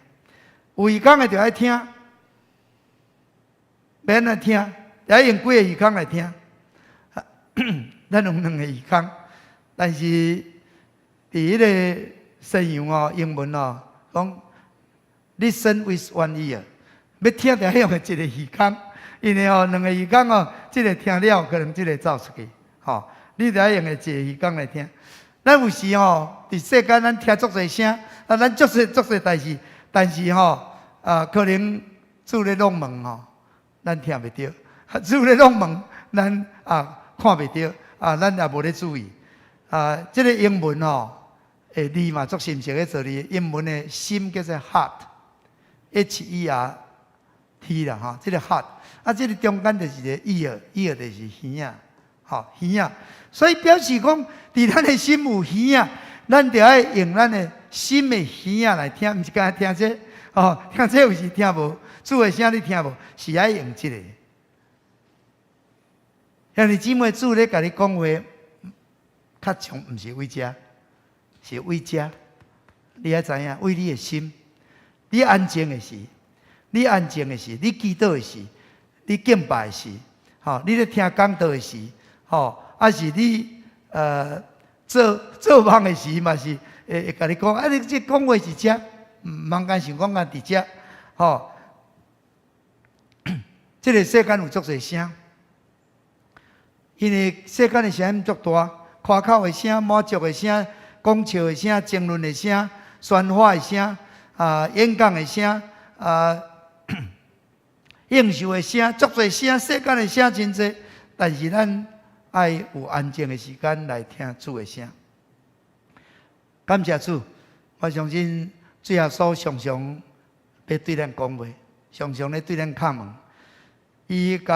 有耳孔的就愛聽，欲按怎聽？愛用幾个耳孔來聽？咱有兩个耳孔，但是佇彼个西洋哦，英文哦，講 listen with one ear，欲聽就愛用一个耳孔，因為哦，兩个耳孔哦，這个聽了可能這个走出去，吼，你就愛用一个耳孔來聽。咱有時吼，佇世間咱聽足濟聲，啊，咱足濟足濟代誌，但是吼，啊，可能主咧弄門吼，咱聽袂著；主咧弄門，咱啊看袂著，啊，咱也無咧注意。啊，這个英文吼，的字嘛足深色的做字，英文的心叫做 heart，H E R T 啦吼，這个 heart，啊，這个中間就是一個 ear，ear 就是耳仔，吼耳仔。所以表示講，佇咱的心有耳仔，咱就愛用咱的心的耳仔來聽，毋是干焦聽這個，哦，聽這個有時聽無，主的聲你聽無，是愛用這个。兄弟姊妹，主咧共你講話，較常毋是為遮，是為遮。你愛知影，為你的心，你安靜的時，你安靜的時，你祈禱的時，你敬拜的時，吼，你咧聽講道的時，吼。啊是你做做夢的時嘛是會會共你講，啊你這講話是遮，毋通干想講干佇遮，吼。這个世間有足濟聲，因為世間的聲音足大，誇口的聲、滿足的聲、講笑的聲、爭論的聲、喧譁的聲、啊演講的聲、啊應酬的聲，足濟聲，世間的聲真濟，但是咱愛有安靜的時間來聽主的聲。感謝主，我相信主耶穌常常欲對咱講話，常常咧對咱敲門。伊共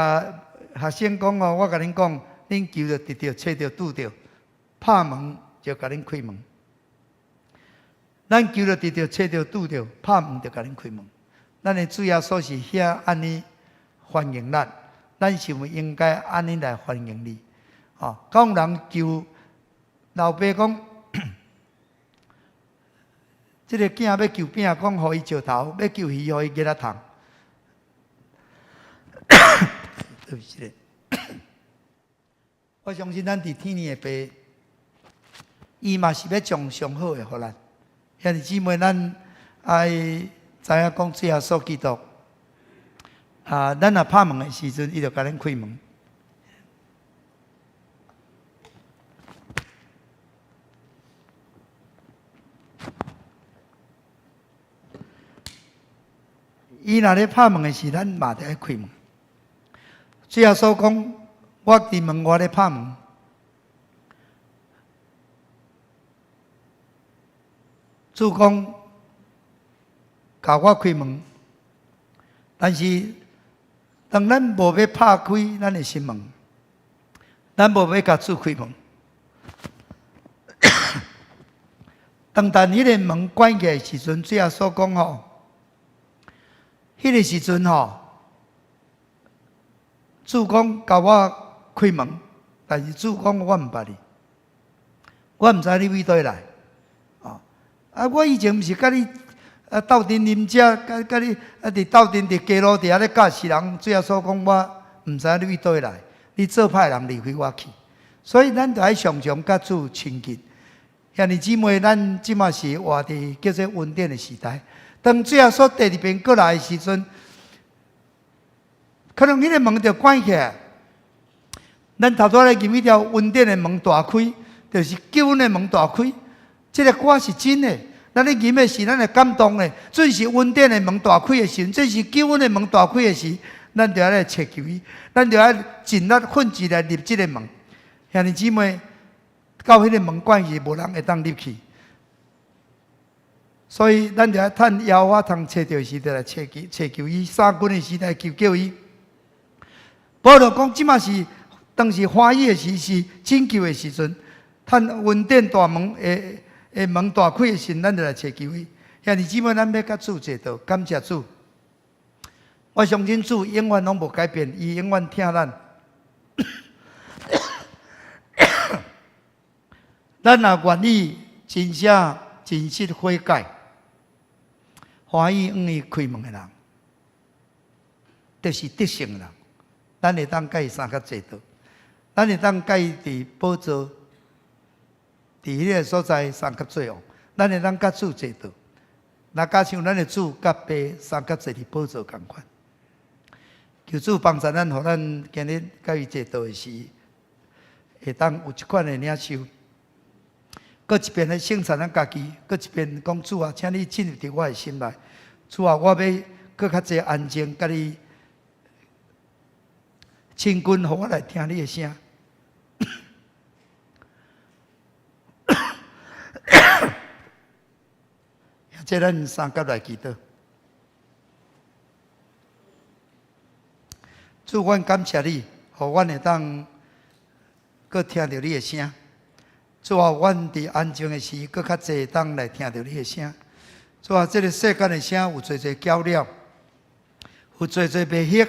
學生講哦，我共恁講，恁求著得著，揣著拄著，拍門就共恁開門。咱求著得著，揣著拄著，拍門就共恁開門。咱的主耶穌是遐按呢歡迎咱，咱是毋應該按呢來歡迎伊？吼，敢有人求老爸講，這个囝欲求餅，講予伊石頭；欲求魚，予伊蠍仔蟲。對不起。我相信咱佇天的爸，伊嘛是欲將上好的予咱。兄弟姊妹，咱愛知影講主耶穌基督啊，咱若拍門的時陣，伊就共咱開門。伊若咧拍門的時，咱嘛著愛開門。主耶穌講：我佇門外咧拍門。主講：共我開門。但是當咱無欲拍開咱的心門，咱無欲共主開門。當但彼個門關起來的時陣，主耶穌講吼，彼個時陣吼，主講共我開門，但是主講我毋捌你，我毋知你佗佗來，哦，啊，我以前毋是佮你啊鬥陣啉食，佮你啊佇鬥陣佇街路佇遐咧教示人，主耶穌講我毋知你佗佗來，你做歹人離開我去，所以咱著愛常常佮主親近。兄弟姊妹，咱這馬是活佇叫做恩典的時代。當主耶穌第二遍過來的時陣，可能彼個門就關起來。咱頭拄仔咧吟彼條恩典的門大開，就是救恩的門大開。這个歌是真的，咱咧吟的時，咱會感動的。準是恩典的門大開的時陣，準是救恩的門大開的時，咱就愛來尋求伊，咱就愛盡力奮志來入這个門。兄弟姊妹，到彼个門關去，無人會當入去。所以，咱就愛趁耶和華通揣著時，就來尋求尋求伊。三更的時來求叫伊。保羅講，這馬是當時歡喜的時，是拯救的時陣。趁恩典大門的的門大開的時，咱就來尋求伊。兄弟姊妹，咱欲佮主坐道，感謝主。我相信主永遠攏無改變，伊永遠疼咱。咱若願意真正真實悔改，歡喜向伊開門的人，就是得勝的人。咱會當佮伊相佮坐道，咱會當佮伊佇寶座，佇彼个所在相佮做王。咱會當佮主坐道，若親像咱的主佮爸相佮坐佇寶座仝款。求主幫助咱，予咱今日佮伊坐道的時，會當有這款的領受。閣一遍來省察咱家己，閣一遍講主啊，請你進入佇我的心內。主啊，我欲閣較濟安靜，佮你親近，予我來聽你的聲。這咱三佮來祈禱。主，阮感謝你，予阮會當閣聽著你的聲。主啊，阮佇安靜的時，閣較濟會當來聽著你的聲。主啊，這个世間的聲有濟濟攪擾，有濟濟迷惑。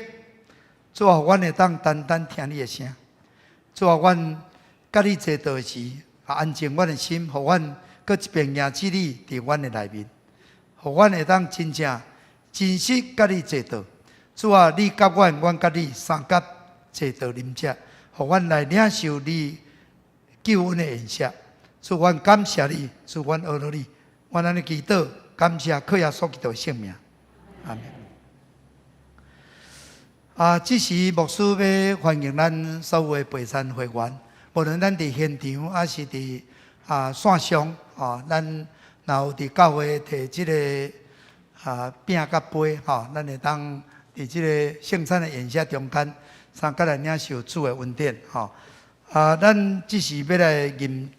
主啊，阮會當單單聽你的聲。主啊，阮佮你坐道的時，安靜阮的心，予阮閣一遍迎接你佇阮的內面，予阮會當真正真實佮你坐道。主啊，你佮阮，阮佮你相佮坐道啉食，予阮來領受你救恩的筵席。主，阮感謝你，主，阮阿羅你，阮按呢祈禱，感謝靠耶穌基督的聖名，阿們。啊，這時牧師欲歡迎咱所有的陪餐會員，無論咱佇現場抑是佇啊線上，吼，咱若有佇教會提這个啊餅佮杯，吼，咱會當佇這个聖餐的筵席中間，相佮來領受主的恩典，吼。啊，咱這時欲來吟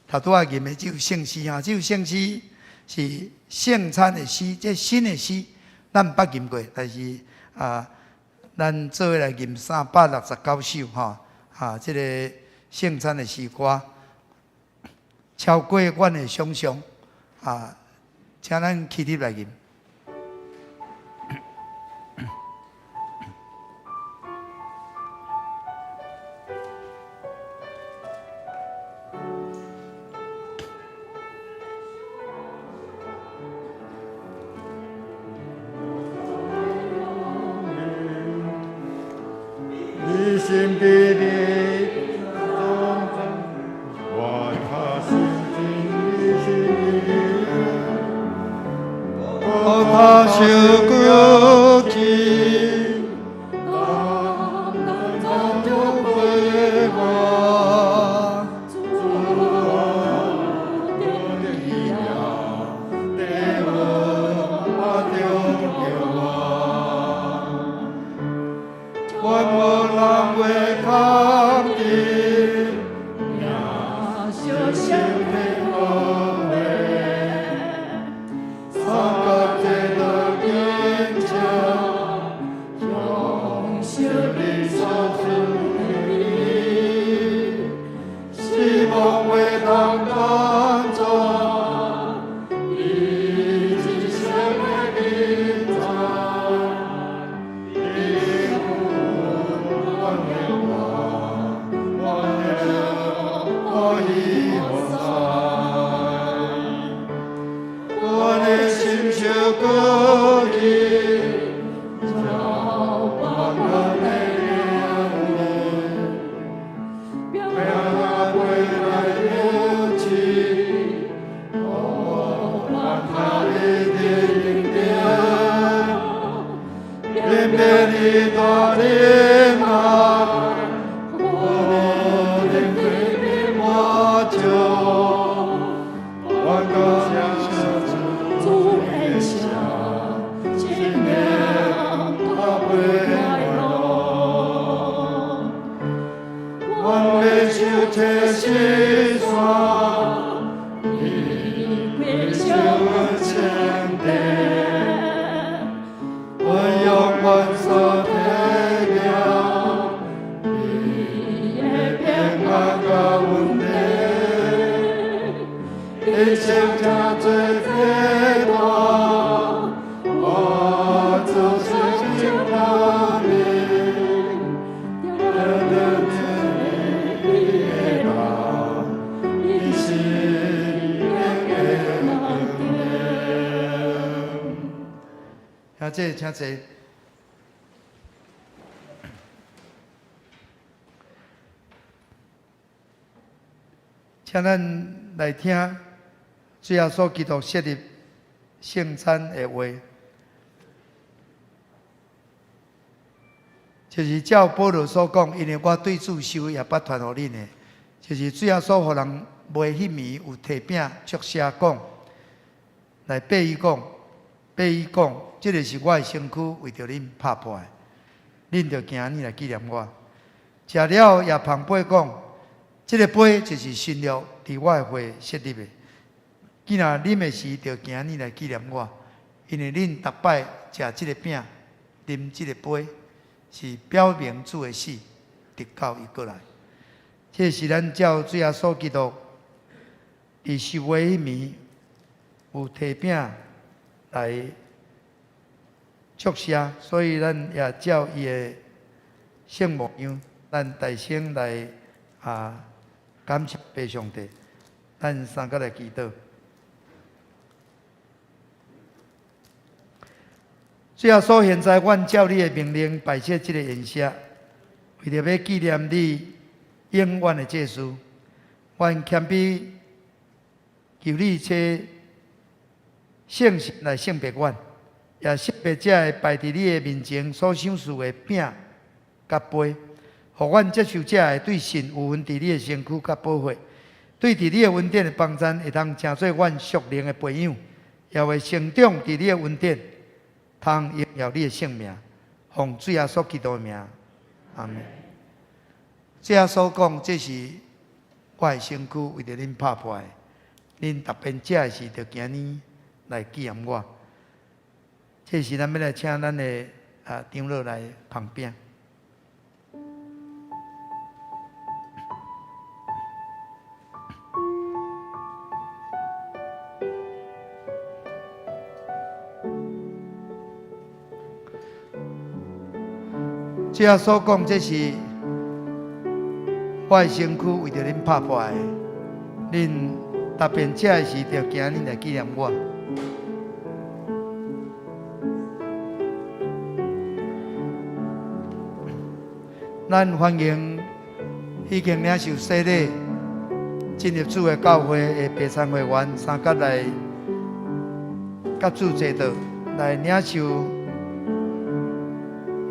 頭拄仔吟的這首聖詩哈，這首聖詩是聖餐的詩，這新的詩，咱毋捌吟過，但是啊，咱做伙來吟369首吼，啊，這个聖餐的詩歌，超過阮的想象，啊，請咱起立來吟。心伫你中间，我跤心真理是你。我跤受举起，当当陪我，主啊，你名，地阮啊中叫我，愿无人袂抗拒，耶稣圣体宝贝，三角这道坚强，享受你所赐的美，希望袂当挡阻，你一生的临在，你阮的我，阮的欢喜在，阮的心受鼓励，照阮的灵魂，命飞来扶持，我靠你的恩典，免免你大怜爱，我灵飞我救，愿感谢主的圣灵甲陪我，阮欲受这世山，伊归上圣殿，阮用阮所体验，伊的平安佮稳定，一生正做这大，我做生命的命，得得你的爱，伊是永的恩典。兄弟，請坐。請咱來聽主耶穌基督設立聖餐的話，就是照保羅所講，因為我對主受也捌傳予恁的，就是主耶穌予人賣彼暝有提餅祝謝講，來擘伊講，擘伊講，這个是我的身軀，為著恁拍破的，恁著行按呢來紀念我。食了也捧杯講，這个杯就是新約佇我的血設立的。既若啉的時，著行按呢來紀念我，因為恁逐擺食這个餅、啉這个杯，是表明主的死，直到伊閣來。這是咱照主耶穌基督佇受賣彼暝有提餅來祝謝，所以咱也照伊的聖模樣，咱大聲來感謝父上帝。咱三個來祈禱。主耶穌，現在阮照你的命令擺設這個筵席，為著欲紀念你永遠的祭司，阮謙卑求你差聖神來聖別阮，也聖別這个擺佇你的面前所賞賜的餅佮杯，予阮接受這个對神有份佇你的身軀佮寶血，對佇你的恩典的幫贊，會當成做阮屬靈的培養，也會成長佇你的恩典，通榮耀你的聖名，奉主耶穌基督的名，阿們。主耶穌講：這是我的身軀，為著恁拍破的，恁逐遍食的時，著行按呢來紀念我。這時，咱欲來請咱的長老來捧餅。主耶穌講：這是我的身軀，為著恁拍破的，恁逐遍食的時，著行按呢來紀念我。咱歡迎已經領受洗禮進入主的教會的白參會員，三甲來佮主齊道，來領受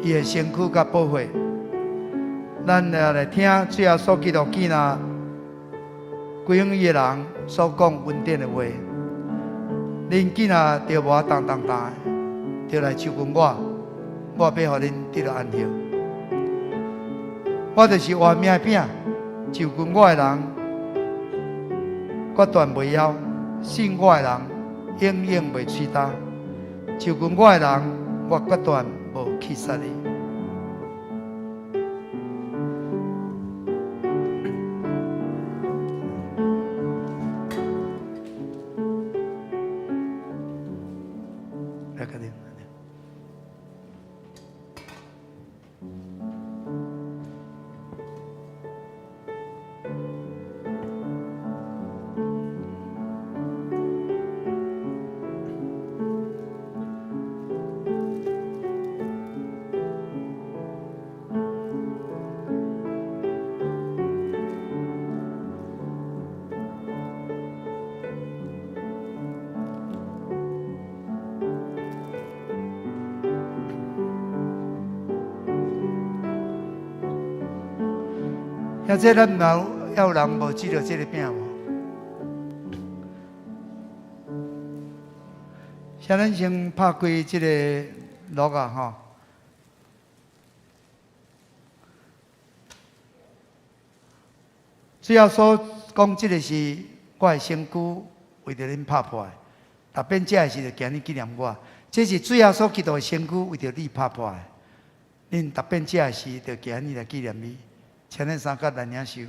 伊的身軀佮寶血。咱也來聽主耶穌基督囝仔歸向伊的人所講恩典的話。恁囝仔著無愛重重擔，著來就近我，我欲予恁得著安息。我就是活命的餅，就近我的人，決斷袂枵；信我的人，永遠袂喙焦。就近我的人，我決斷無棄殺伊。來，決定。兄弟，咱嘛有人無煮著這个餅無？請咱先拍開這个錄啊吼。主耶穌講，這个是我的身軀，為著恁拍破的。逐擺食的時陣，今日紀念我。這是主耶穌基督的身軀，為著你拍破的。恁逐擺食的時，就今日來紀念伊。請恁三甲來領受。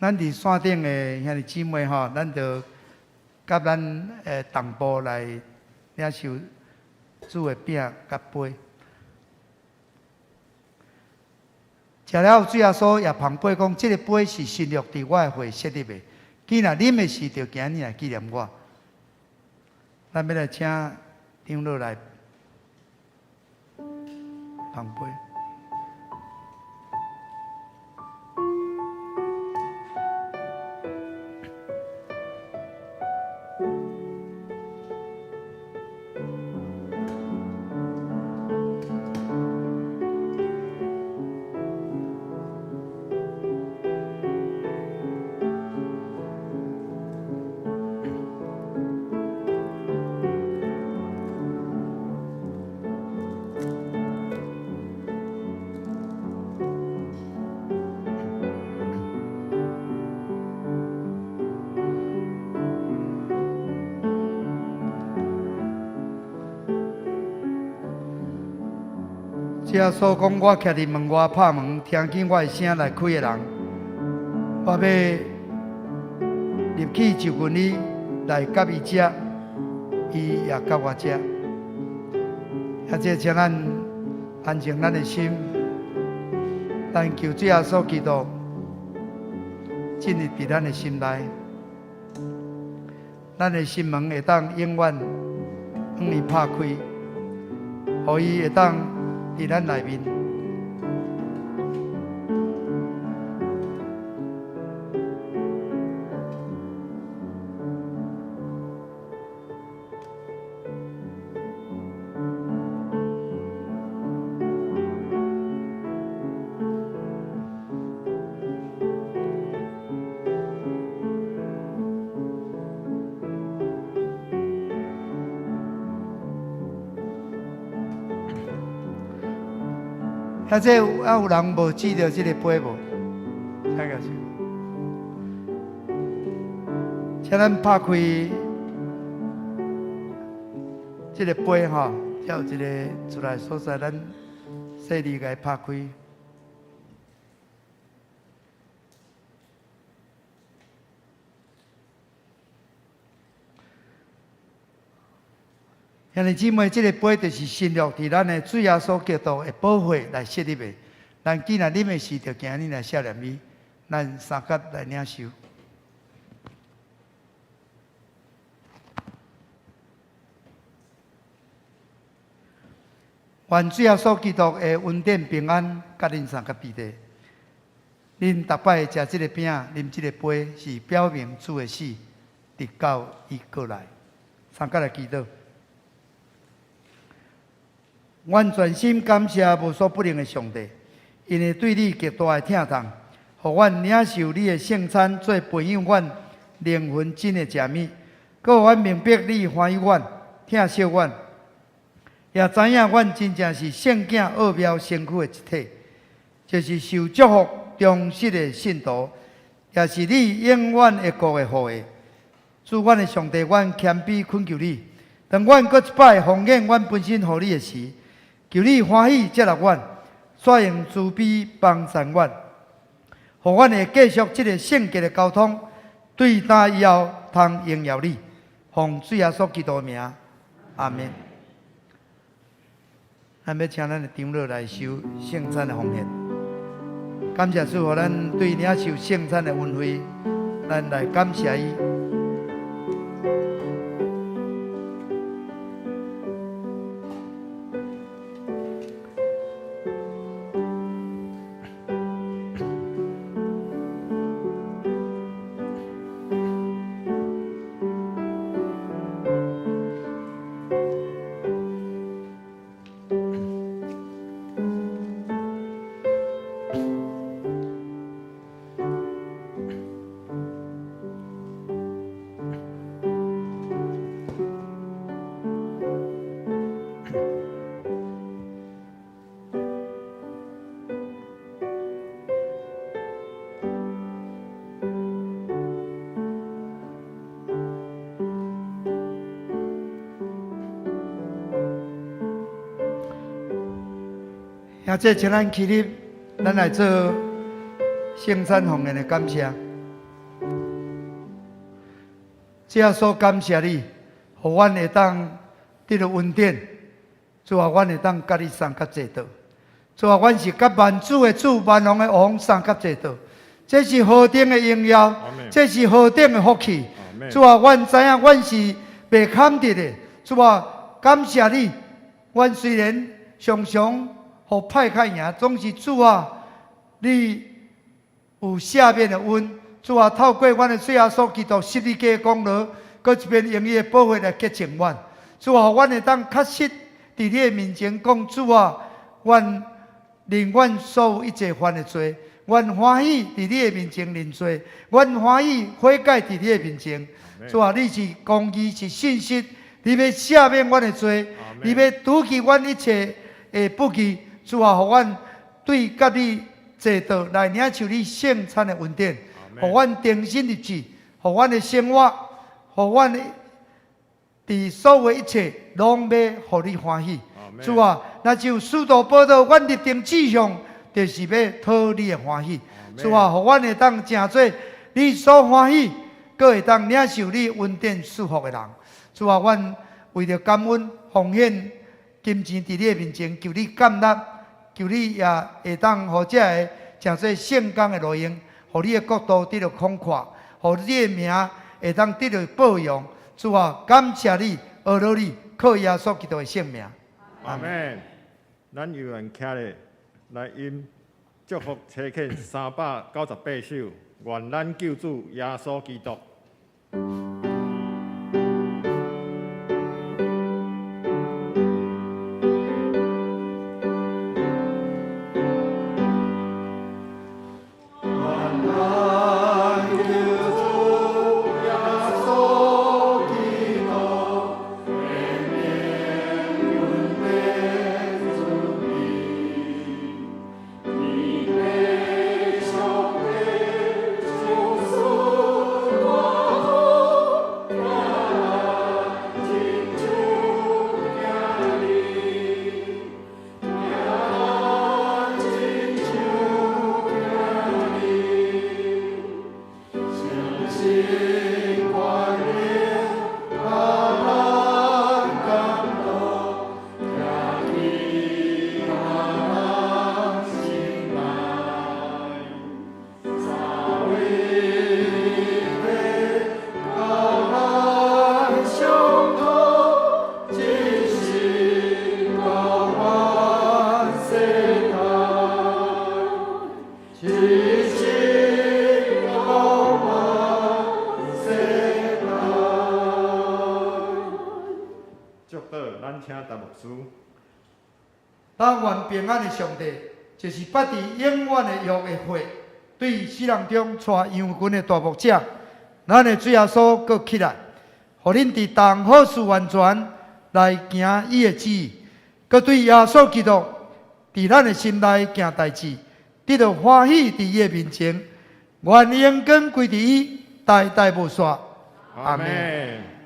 咱佇山頂的兄弟姊妹吼，咱就佮咱同步來領受主的餅佮杯。食了後，主耶穌也捧杯講：這个杯是新約佇我的血設立的。囝仔啉的時，就今日來紀念我。咱欲來請長老來捧杯。主耶穌講：我徛佇門外拍門，聽見我的聲來開的人，我欲入去就近伊，來佮伊食，伊也佮我食。兄弟，請咱安靜咱的心，咱求主耶穌基督進入佇咱的心內，咱的心門會當永遠向伊拍開，予伊會當佇咱內面。兄弟，猶有人無記著這个杯無？請舉手。請咱拍開這个杯吼，才有一个出來所在，咱細膩共伊拍開。兄弟姊妹，這个杯就是新約佇咱的主耶穌基督的寶血來設立的。咱既然啉的時，就今日來赦念伊，咱三甲來領受。願主耶穌基督的恩典平安，佮恁三佮彼得。恁逐擺食這個餅、啉這個杯，是表明主的死，直到伊閣來。三佮來祈禱。阮全心感謝無所不能的上帝，因為對你極大的疼痛，予阮領受你的聖餐做培養阮靈魂真的食物，閣予阮明白你歡喜阮、疼惜阮，也知影阮真正是聖囝奧妙身軀的一體，就是受祝福忠實的信徒，也是你永遠會顧的後裔。主，阮的上帝，阮謙卑懇求你，當阮閣一擺奉獻阮本身予你的時，求你歡喜接納阮，煞用慈悲幫贊阮，予阮會繼續這個聖潔的交通，對今以後通榮耀你。奉主耶穌基督的名，阿們。咱欲請咱的長老來收聖餐的奉獻。感謝主，予咱對領受聖餐的恩惠，咱來感謝伊。兄弟，請咱起立，咱來做聖餐奉獻的感謝。主耶穌感謝你，予阮會當得到恩典。主啊，阮會當佮你相佮坐桌。主啊，阮是佮萬主的主、萬王的王相佮坐桌。這是何等的榮耀，這是何等的福氣。主啊，阮知影阮是袂堪得的。主啊，感謝你。阮雖然常常予歹較贏，總是主啊，你有赦免的恩。主啊，透過阮的主耶穌基督十字架的功勞，閣一遍用伊的寶血來潔淨阮。主啊，予阮會當確實佇你的面前講，主啊，阮認阮所有一切犯的罪，阮歡喜佇你的面前認罪，阮歡喜悔改佇你的面前。主啊，你是公義，是信實，你欲赦免阮的罪，你欲除去阮一切的不義。主啊，予阮對佮你坐桌來領受你聖餐的恩典，予阮重新立志，予阮的生活，予阮的佇所有一切攏欲予你歡喜。主啊，若像使徒保羅，阮立定志向，就是欲討你的歡喜。主啊，予阮會當成做你所歡喜，閣會當領受你恩典祝福的人。主啊，阮為著感恩奉獻金錢佇你的面前，求你感納，求你也會當予這个成做聖工的路用，予你的國度得著廣闊，予你的名會當得著報揚。主啊，感謝你，阿羅你，靠耶穌基督的聖名。阿們。咱有緣徛咧來吟祝福差遣398首，願咱救主耶穌基督。大牧師。但願平安的上帝，就是捌佇永遠的約的血，對死人中帶羊群的大牧者，咱的主耶穌閣起來，予恁佇逐項好事完全來行伊的旨意，閣對耶穌基督佇咱的心內行代誌，得著歡喜佇伊的面前，願榮光歸佇伊，代代無煞。阿門。阿門。